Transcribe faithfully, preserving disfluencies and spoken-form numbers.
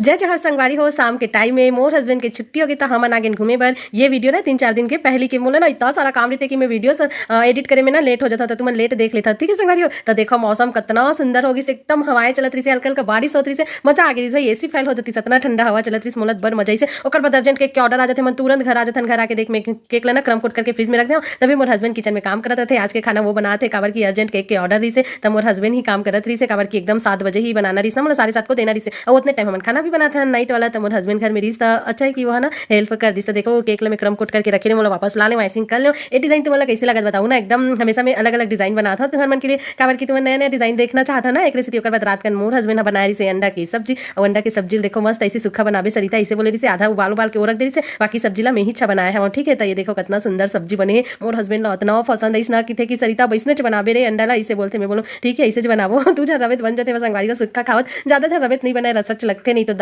जय जोहार संगवारी हो, शाम के टाइम में मोर हस्बैंड के छुट्टी होगे त हमन आगेन घूमे बर। ये वीडियो ना तीन चार दिन के पहली के, मोला ना इतना सारा काम रहते कि मैं वीडियो से एडिट करे में ना लेट हो जाता, तो तुमन लेट देख लेता, ठीक है संगवारी हो। तो देखो मौसम कितना सुंदर होगी से, एकदम हवाएं चलत रही से, हल्का हल्का बारिश होत रही से, मजा आ गई भाई। एसी फेल हो जाती, इतना ठंडा हवा चलत रही से, मोला बड़ मजा आई से। ओकर बाद अर्जेंट केक के ऑर्डर आ जाते, मन तुरंत घर आ जाथन, घर आके देख मैं केक ला ना क्रम कोट करके फ्रिज में रख देव। तभी मोर हस्बैंड किचन में काम करत रहे, आज के खाना वो बनाते, काबर की अर्जेंट केक के ऑर्डर रही से, त मोर हस्बैंड ही काम करत रही से, काबर की एकदम सात बजे ही बनाना रही से, मतलब साढ़े सात को देना रही से। और उतने टाइम हमन खाना भी बनाते हैं नाइट वाला, त मोर हस्बैंड घर में रही त अच्छा है कि वो है ना हेल्प कर दी। देखो केक ला मैं क्रम कोट करके रखे रहे, मोला वापस ला ले, आइसिंग कर ले। ये डिजाइन तुम्हारा कैसे लगत बताओ ना, एकदम हमेशा मैं अलग अलग डिजाइन बनाता हूँ तुम्हार मन के लिए, काबर की तुम्हार नया नया डिजाइन देखना चाहता ना, एक रेसिपी। ओकर बाद रात कन मोर हस्बैंड बनाए रही से अंडा की सब्जी, और अंडा की सब्जी देखो मस्त ऐसे सूखा बनाबे सरिता ऐसे बोले रही से, आधा उबाल उबाल के ओरख दे रही से, बाकी सब्जी ला मैं ही अच्छा बनाया है, ठीक है। तो ये देखो कितना सुंदर सब्जी बने है, मोर हस्बैंड ला इतना पसंद है, इसना किथे कि सरिता अब इसने च बनाबे रे अंडा ला, इसे बोलते, मैं बोलूँ ठीक है इसे च बनाबो। तू झन रबे त बन जाते, बस संगवारी का सुक्खा खावत ज्यादा झन रबे त नहीं बनाए, रस अच्छा लगते नहीं तो